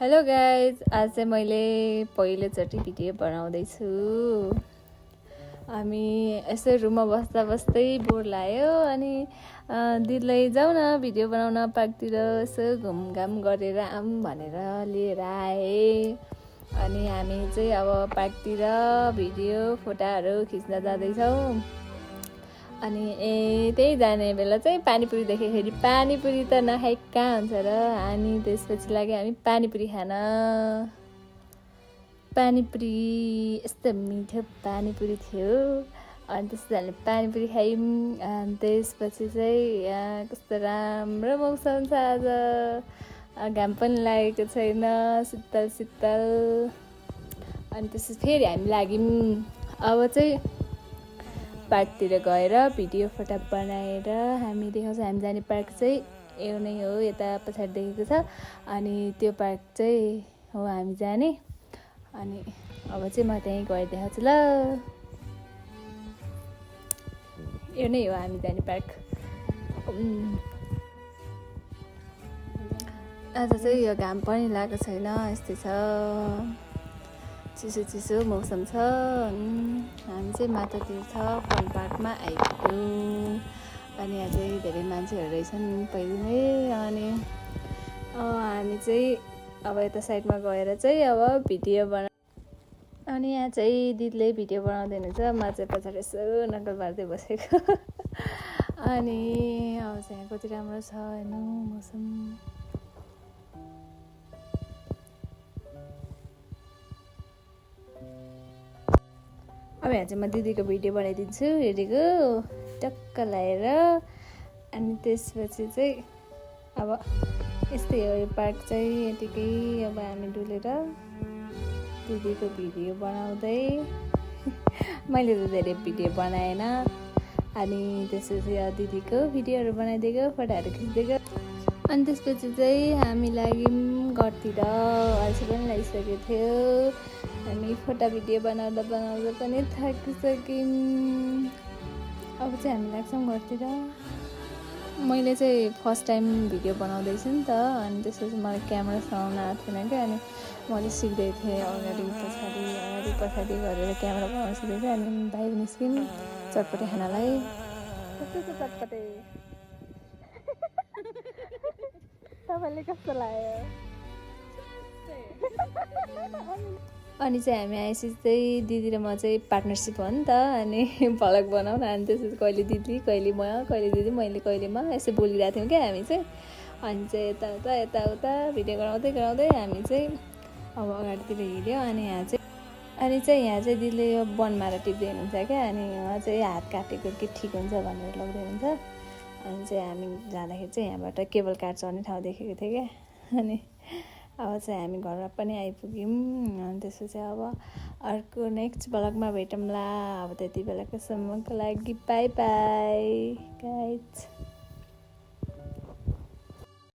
Hello guys, आज चाहिँ मैले पहिलोचोटि भिडियो बनाउँदैछु। हामी यसो रुममा बस्दा बस्दै बोर लाग्यो अनि दिदीलाई जाउँ न भिडियो बनाउन पार्कतिर, यसो घुमघाम गरेर आऊँ भनेर लिएर आएँ। अनि हामी चाहिँ अब पार्कतिर भिडियो फोटाहरू खिच्न जाँदैछौँ। अनि त्यही जाने बेला चाहिँ पानीपुरी देखेखेरि पानीपुरी त नखाइ कहाँ हुन्छ र। अनि त्यसपछि लाग्यो हामी पानीपुरी खान। पानीपुरी यस्तो मिठो पानीपुरी थियो। अनि त्यसपछि हामीले पानीपुरी खायौँ। अनि त्यसपछि चाहिँ कस्तो राम्रो मौसम छ आज, घाम पनि लागेको छैन, शीतल शीतल। अनि त्यसपछि फेरि हामी लाग्यौँ अब चाहिँ पार्कतिर गएर भिडियो फोटो बनाएर हामी देखाउँछ। हामी जाने पार्क चाहिँ यो नै हो, यता पछाडि देखेको छ। अनि त्यो पार्क चाहिँ हो हामी जाने। अनि अब चाहिँ म त्यहीँ गएर देखाउँछु ल। यो नै हो हामी जाने पार्क। आज चाहिँ यो घाम पनि लागेको छैन, यस्तै छ, चिसो चिसो मौसम छ। हामी चाहिँ मातातिर छ फन पार्कमा आइपुग्यौँ। अनि यहाँ चाहिँ धेरै मान्छेहरू रहेछन् पहिले नै। अनि हामी चाहिँ अब यता साइडमा गएर चाहिँ अब भिडियो अनि यहाँ चाहिँ दिदीले भिडियो बनाउँदै हुनुहुन्छ, म चाहिँ पछाडि यसो नकल पार्दै बसेको। अनि अब चाहिँ यहाँ कति राम्रो छ हेर्नु मौसम। अब यहाँ चाहिँ म दिदीको भिडियो बनाइदिन्छु, हेरेको टक्क लगाएर। अनि त्यसपछि चाहिँ अब यस्तै हो यो पार्क चाहिँ, यतिकै अब हामी डुलेर दिदीको भिडियो बनाउँदै मैले त धेरै भिडियो बनाएन। अनि त्यसपछि दिदीको भिडियोहरू बनाइदिएको, फोटोहरू खिचिदिएको। अनि त्यसपछि चाहिँ हामी लाग्यौँ घरतिर, अल्छी पनि लागिसकेको थियो। हामी फोटो भिडियो बनाउँदा पनि थाकिसक्यौँ। अब चाहिँ हामी लाग्छौँ घरतिर। मैले चाहिँ फर्स्ट टाइम भिडियो बनाउँदैछु नि त। अनि त्यसपछि मलाई क्यामेरा चलाउन आएको थिएन क्या। अनि मैले सिक्दै थिएँ, अगाडि पछाडि गरेर क्यामेरा बनाउन सिक्दै थिएँ। अनि बाहिर निस्क्यौँ चटपटे खानालाई। कस्तो छ चटपटे? तपाईँले कस्तो लाग्यो? अनि चाहिँ हामी आएपछि चाहिँ दिदी र म चाहिँ पार्टनरसिप हो नि त। अनि भ्लग बनाउँ न। अनि त्यसपछि कहिले दिदी कहिले म, कहिले दिदी कहिले म, यसो बोलिरहेको थियौँ क्या हामी चाहिँ। अनि चाहिँ यताउता भिडियो गराउँदै हामी चाहिँ अब अगाडितिर हिँड्यो। अनि यहाँ चाहिँ दिदीले यो बनमारा टिप्दै हुनुहुन्छ क्या। अनि उहाँ चाहिँ हात काटेको के ठिक हुन्छ भनेर लग्दै हुन्छ। अनि चाहिँ हामी जाँदाखेरि चाहिँ यहाँबाट केबल कार चढ्ने ठाउँ देखेको थियो क्या। अनि अब चाहिँ हामी घरमा पनि आइपुग्यौँ। अनि त्यसपछि अब अर्को नेक्स्ट भ्लगमा भेटौँला। अब त्यति बेलाको सम्मको लागि बाई बाई गाइज।